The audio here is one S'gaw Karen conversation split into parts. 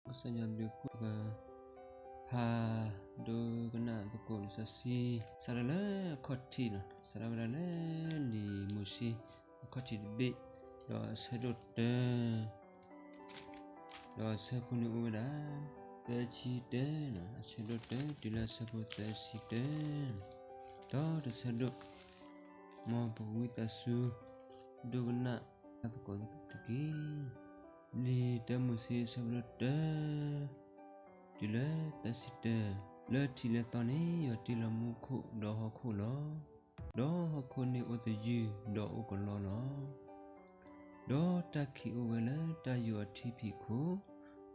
ကစၢ်ယွၤဘျုးအဃိ ပကဖးဒိကနၣ်သကိးလံာ်စီဆှံ စးထီၣ်လၢအခီၣ်ထံးလီၤ. စးထီၣ်ဝဲဒၣ်လၢလံာ်မိၤၡ့ အခီၣ်ထံးတဘ့ၣ်, ဒီးအဆၢဒိၣ်တၢ ဒီးအဆၢဖိန့ၣ်အိၣ်ဝဲဒၣ် သၢဆံတၢလီၤ. အဆၢဒိၣ်တၢတုၤလၢအဆၢဖိသၢဆံတၢ, ဒီးတဆၢဒိၣ် မ်ပကဝံသးစူၤ ဒိကနၣ်တၢ်သကိးတက့ၢ်. လံာ်တၢမိၤၡ့အဆၢဒိၣ်တၢ တုၤလၢသၢဆံတၢ, လၢထံးလၢသီန့ၣ် ယွၤတ့လီၤမူခိၣ်ဒီးဟီၣ်ခိၣ်လီၤ. ဒီးဟီၣ်ခိၣ်န့ၣ်အိၣ်သယုၢ်ဒီးအိၣ်ကလီလီၤ. ဒီးတၢ်ခံးအိၣ်ဝဲလၢတၢ်ယိာ်အထံဖံးခိၣ်,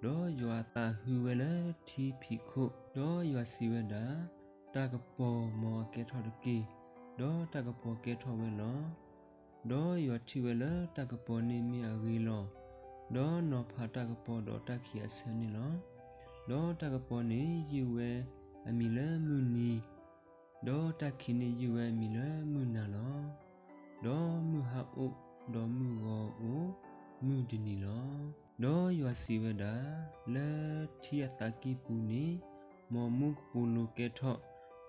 ဒီးယွၤအသးဟူဝဲလၢထံဖံးခိၣ်, ဒီးယွၤစံးဝဲဒၣ်, တၢ်ကပီၤမ်အကဲထီၣ်တက့ၢ်. ဒီးတၢ်ကပီၤကဲထီၣ်ဝဲလီၤ. ဒီးယွၤထံၣ်ဝဲလၢတၢ်ကပီၤန့ၣ်မ့ၢ်အဂ့ၤလီၤ. ဒီးနီၤဖးတၢ်ကပီၤဒီးတၢ်ခံးအဆၢန့ၣ်လီၤ. ဒီးတၢ်ကပီၤန့ၣ်ယုၢ်ဝဲအမံၤလၢမုၢ်နံၤ, ဒီးတၢ်ခံးန့ၣ်ယုၢ်ဝဲအမံၤလၢမုၢ်နၤလီၤ. ဒီးမုၢ်ဟါအိၣ်, ဒီးမုၢ်ဂီၤအိၣ်, မုၢ်တနံၤလီၤ. ဒီးယွၤစံးဝဲဒၣ်, လၢထံအသးကံၢ်ပူၤန့ၣ် မ်မူကပိာ်လိၤကဲထီၣ်,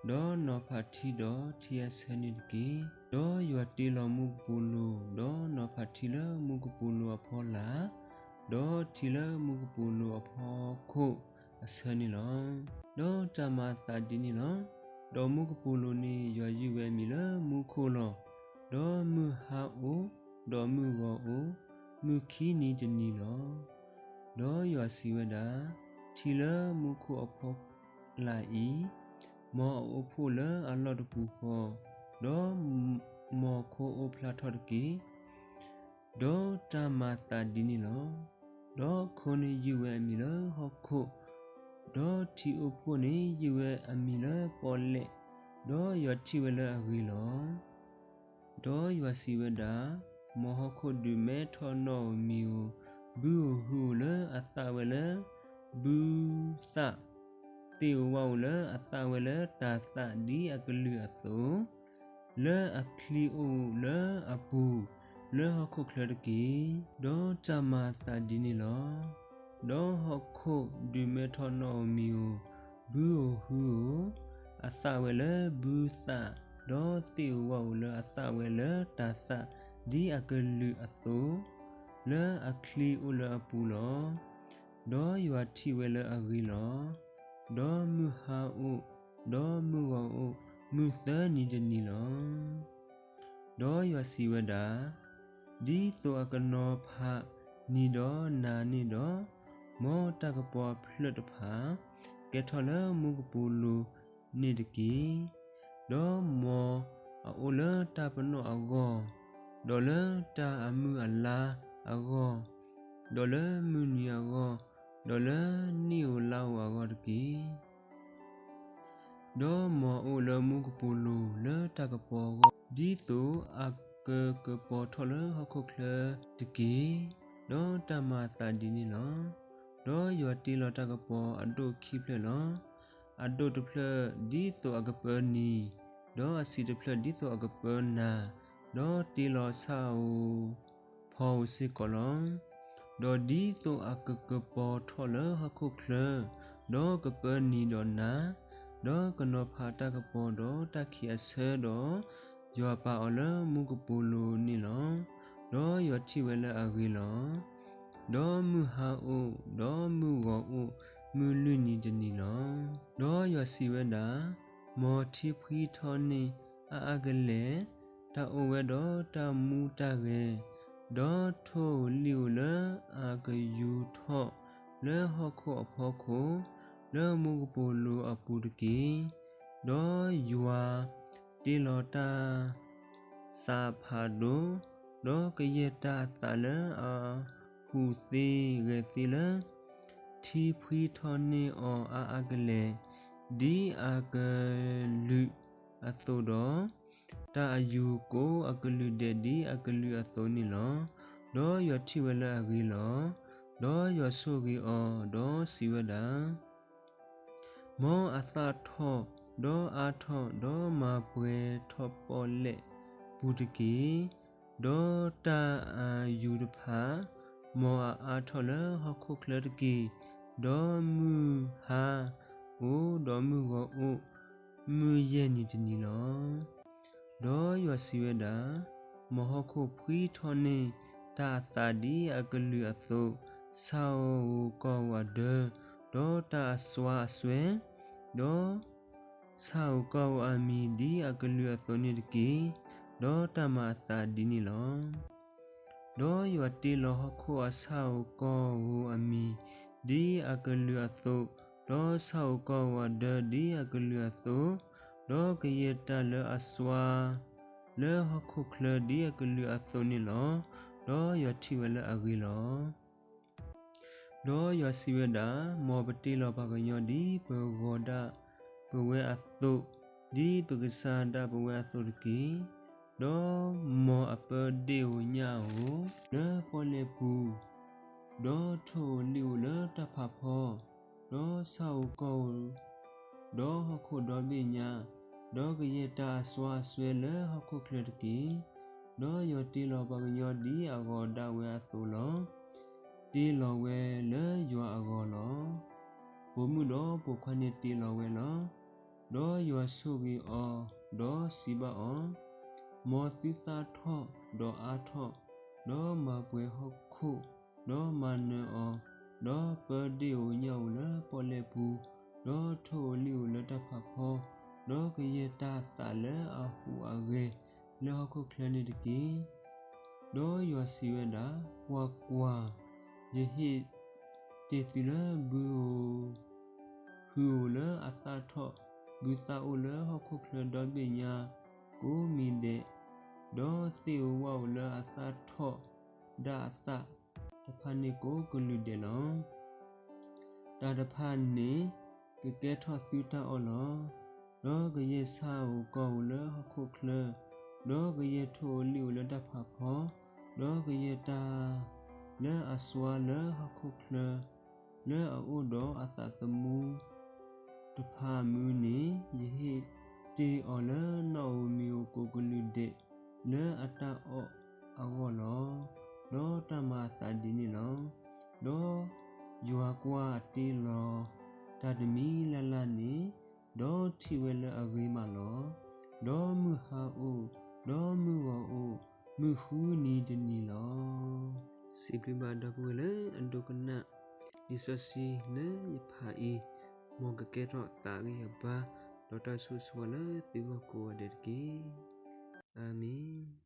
ဒီးနီၤဖးထံဒီးထံအဆၢန့ၣ်တက့ၢ်. ဒီးယွၤတ့လီၤမူကပိာ်လိၤ, ဒီးနီၤဖးထံလၢမူကပိာ်လိၤအဖီလာ်, ဒီးထံလၢမူကပိာ်လိၤအဖီခိၣ်အဆၢန့ၣ်လီၤ. ဒီးတၢ်မၤအသးဒ်န့ၣ်လီၤ. ဒီးမူကပိာ်လိၤန့ၣ် ယွၤယုၢ်ဝဲအမံၤလၢမူခိၣ်လီၤ. ဒီးမုၢ်ဟါအိၣ်, ဒီးမုၢ်ဂီၤအိၣ်, မုၢ်ခံနံၤတနံၤလီၤ. ဒီးယွၤစံးဝဲဒၣ်, ထံလၢမူခိၣ်အဖီလာ်အံၤ, မ်အအိၣ်ဖှိၣ်လၢအလီၢ်တပူၤဃီ, ဒီးမ်ခိအိၣ်ဖျါထီၣ်တက့ၢ်. ဒီးတၢ်မၤအသးဒ်န့ၣ်လီၤ. ဒီးခိန့ၣ်ယုၢ်ဝဲအမံၤလၢဟီၣ်ခိၣ်, ဒီးထံအိၣ်ဖှိၣ်န့ၣ်ယုၢ်ဝဲအမံၤလၢပီၣ်လဲၣ်, ဒီးယွၤထံၣ်ဝဲလၢအဂ့ၤလီၤ. ဒီးယွၤစံးဝဲဒၣ်, မ်ဟီၣ်ခိၣ်ဒုးမဲထီၣ်နီၣ်ဧိၤမံၤဧိၤ, ဘုဧိၤဟုဧိၤလၢအသၣ်ဝဲလၢဘုသၣ်, သ့ၣ်ဧိၤဝၣ်ဧိၤလၢအသၣ်ဝဲလၢတၤသၣ်ဒ်အကလုာ်အသိး, လၢအချံအိၣ်လၢအပူၤ, လၢဟီၣ်ခိၣ်ချၢတက့ၢ်. ဒီးတၢ်မၤအသးဒ်န့ၣ်လီၤ. ဒီးဟီၣ်ခိၣ်ဒုးမဲထီၣ်နီၣ်ဧိၤမံၤဧိၤ, ဘုဧိၤဟုဧိၤ, အသၣ်ဝဲလၢဘုသၣ်, ဒီးသ့ၣ်ဧိၤဝၣ်ဧိၤလၢအသၣ်ဝဲလၢတၤသၣ်, ဒ်အကလုာ်အသိး, လၢအချံအိၣ်လၢအပူၤလီၤ. ဒီးယွၤထံၣ်ဝဲလၢအဂ့ၤလီၤ. ဒီးမုၢ်ဟါအိၣ်, ဒီးမုၢ်ဂီၤအိၣ်, မုၢ်သၢနံၤတနံၤလီၤ. ဒီးယွၤစံးဝဲဒၣ်, ဒ်သိးအကနီၤဖးနံၤဒီးနၤန့ၣ်ဒီး, မ်တၢ်ကပီၤအဖျၢၣ်တဖၣ် ကဲထီၣ်လၢမူကပိာ်လိၤန့ၣ်တက့ၢ်. ဒီးမ်အအိၣ်လၢတၢ်ပနီၣ်အဂီၢ်, ဒီးလၢတၢ်အမုၢ်အလါအဂီၢ်, ဒီးလၢမုၢ်နံၤအဂီၢ်, ဒီးလၢနံၣ်ဧိၤလါဧိၤအဂီၢ်တက့ၢ်. ဒီးမ်အအိၣ်လၢမူကပိာ်လိၤလၢတၢ်ကပီၤအဂီၢ်, ဒ်သိးအကကပီၤထီၣ်လၢဟီၣ်ခိၣ်ချၢတက့ၢ်. ဒီးတၢ်မၤအသးဒ်န့ၣ်လီၤ. ဒီးယွၤတ့လီၤတၢ်ကပီၤအဒိၣ်ခံဖျၢၣ်လီၤ. အဒိၣ်တဖျၢၣ်ဒ်သိးအကပၢနံၤ, ဒီးအဆံးတဖျၢၣ်ဒ်သိးအကပၢနၤ, ဒီးတ့လီၤဆၣ်ဧိၤဖီဧိၤစ့ၢ်ကီးလီၤ. ဒီးဒ်သိးအကကပီၤထီၣ်လၢဟီၣ်ခိၣ်ချၢ, ဒီးကပၢနံၤဒီးနၤ, ဒီးကနီၤဖးတၢ်ကပီၤဒီးတၢ်ခံးအဆၢဒီး, ယွၤပာ်အီၤလၢမူကပိာ်လိၤန့ၣ်လီၤ. ဒီးယွၤထံၣ်ဝဲလၢအဂ့ၤလီၤ. ဒီးမုၢ်ဟါအိၣ်, ဒီးမုၢ်ဂီၤအိၣ်, မုၢ်လွံၢ်နံၤတနံၤလီၤ. ဒီးယွၤစံးဝဲဒၣ်, မ်ထံဖှံထီၣ်န့ၢ်အါအါကလဲာ်, တၢ်အိၣ်ဝဲဒီးတၢ်မူတၢ်ဂဲၤ, ဒီးထိၣ်ဧိၤလံၣ်ဧိၤလၢအကယူၤထီၣ်လၢဟီၣ်ခိၣ်အဖီခိၣ်, လၢမူကပိာ်လိၤအပူၤတက့ၢ်. ဒီးယွၤတ့လီၤတၢ်သးဖးဒိၣ်, ဒီးကယဲၢ်တၢ်အသးလၢအဟူးသ့ဂဲၤသ့လၢ ထံဖှံထီၣ်န့ၢ်အီၤအါအါကလဲာ်, ဒ်အကလုာ်အသိးဒီး, တၢ်အယူၤကိးအကလုာ်ဒဲးဒ်အကလုာ်အသိးန့ၣ်လီၤ. ဒီးယွၤထံၣ်ဝဲလၢအဂ့ၤလီၤ. ဒီးယွၤဆိၣ်ဂ့ၤအီၤ, ဒီးစံးဝဲဒၣ်, မ်အသၣ်ထီၣ်ဒီးအါထီၣ်, ဒီးမၤပှဲၤထီၣ်ပီၣ်လဲၣ်ပူၤတက့ၢ်. ဒီးတၢ်အယူၤတဖၣ်, မ်အအါထီၣ်လၢဟီၣ်ခိၣ်ချၢတက့ၢ်. ဒီးမုၢ်ဟါအိၣ်, ဒီးမုၢ်ဂီၤအိၣ်, မုၢ်ယဲၢ်နံၤတနံၤလီၤ. ဒီးယွၤစံးဝဲဒၣ်, မ်ဟီၣ်ခိၣ်ဖှံထီၣ်န့ၢ်တၢ်အသးဒ်အကလုာ်အသိး, ဆၣ်ဧိၤကီၢ်ဧိၤအဒၢ, ဒီးတၢ်အစွါအစွဲ, ဒီး ဆၣ်ဧိၤကီၢ်ဧိၤအမံၤဒ်အကလုာ်အသိးန့ၣ်တက့ၢ်. ဒီးတၢ်မၤအသးဒ်န့ၣ်လီၤ. ဒီးယွၤတ့လီၤဟီၣ်ခိၣ်အဆၣ်ဧိၤကီၢ်ဧိၤအမံၤ, ဒ်အကလုာ်အသိး, ဒီးဆၣ်ဧိၤကီၢ်ဧိၤအဒၢဒ်အကလုာ်အသိး, ဒီးကယဲၢ်တၢ်လၢအစွါလၢဟီၣ်ခိၣ်ချၢဒ်အကလုာ်အသိးန့ၣ်လီၤ. ဒီးယွၤထံၣ်ဝဲလၢအဂ့ၤလီၤ. ဒီးယွၤစံးဝဲဒၣ်, မ်ပတ့လီၤပှၤကညီဒ်ပဂီၤဒၣ်ပဝဲအသိး, ဒ်ပကစၢ်ဒၣ်ပဝဲအသိးတက့ၢ်. ဒီးမ်အပၢဒ့ၣ်ဧိၤညၣ်ဧိၤလၢပီၣ်လဲၣ်ပူၤ, ဒီးထိၣ်ဧိၤလံၣ်ဧိၤလၢတၢ်ဖးဖီ, ဒီးဆၣ်ဧိၤကီၢ်ဧိၤ, ဒီးဟီၣ်ခိၣ်ဒီဘ့ၣ်ညါ, ဒီးကယဲၢ်တၢ်အစွါအစွဲလၢဟီၣ်ခိၣ်ချၢတက့ၢ်. ဒီးယွၤတ့လီၤပှၤကညီဒ်အဂီၤဒၣ်ဝဲအသိးလီၤ. တ့လီၤဝဲလၢယွၤအဂီၤလီၤ. ပိာ်မုၣ်ဒီးပိာ်ခွါန့ၣ်တ့လီၤဝဲလီၤ. ဒီးယွၤဆိၣ်ဂ့ၤအီၤ, ဒီးစံးဘၣ်အီၤ, မ်သုသၣ်ထီၣ်ဒီးအါထီၣ်, ဒီးမၤပှဲၤဟီၣ်ခိၣ်, ဒီးမၤနၢၤအီၤ, ဒီးပၢဒ့ၣ်ဧိၤညၣ်ဧိၤလၢပီၣ်လဲၣ်ပူၤ, ဒီးထိၣ်ဧိၤလံၣ်ဧိၤလၢတၢ်ဖးဖီ, ဒီးကယဲၢ်တၢ်သးလၢအဟူးအဂဲၤလၢဟီၣ်ခိၣ်ချၢန့ၣ်တက့ၢ်. ဒီးယွၤစံးဝဲဒၣ်, ကွၢ်ကွၢ်, ယဟ့ၣ်တ့ၢ်သုလၢဘုဧိၤဟုဧိၤလၢအသၣ်ထီၣ်, ဘုသၣ်အိၣ်လၢဟီၣ်ခိၣ်ချၢဒီဘ့ၣ်ညါကိးမံၤဒဲး, ဒီးသ့ၣ်ဧိၤဝၣ်ဧိၤလၢအသၣ်ထီၣ်ဒၣ်အသၣ်တဖၣ်န့ၣ်ကိးကလုာ်ဒဲးလီၤ. တၢ်တဖၣ်န့ၣ်ကကဲထီၣ်သုတၢ်အီၣ်လီၤ. ဒီးကယဲၢ်ဆၣ်ဧိၤကီၢ်ဧိၤလၢဟီၣ်ခိၣ်ချၢ, ဒီးကယဲၢ်ထိၣ်ဧိၤလံၣ်ဧိၤလၢတၢ်ဖးဖီ, ဒီးကယဲၢ်တၢ်လၢအစွါလၢဟီၣ်ခိၣ်ချၢ, လၢအအိၣ်ဒီးအသးသမူတဖၣ်မုၢ်န့ၣ်, ယဟ့ၣ်တ့ၢ်အီၤလၢနီၣ်ဧိၤမံၤဧိၤကိးကလုာ်ဒဲးလၢအတၢ်အီၣ်အဂီၢ်လီၤ. ဒီးတၢ်မၤအသးဒ်န့ၣ်လီၤ. ဒီးယွၤကွၢ်တ့ၢ်လီၤတၢ်တမံၤလၢ်လၢ်န့ၣ်, ဒီးထံၣ်ဝဲလၢအဂ့ၤမးလီၤ. ဒီးမုၢ်ဟါအိၣ်, ဒီးမုၢ်ဂီၤအိၣ်, မုၢ်ဃုနံၤတနံၤလီၤ. စံးဘျုးဘၣ်ဒီပုၢ်ဝဲၢ်လၢအဒိကနၣ် လံာ်စီဆှံလၢယဖးအံၤ, မ်ကကဲထီၣ်သးဂံၢ်အဘါ, ဒီးတၢ်ဆိၣ်ဂ့ၤဆိၣ်ဝါလၢသုဂီၢ်ကိးဂၤဒဲးတက့ၢ်. အၤမ့ၣ်.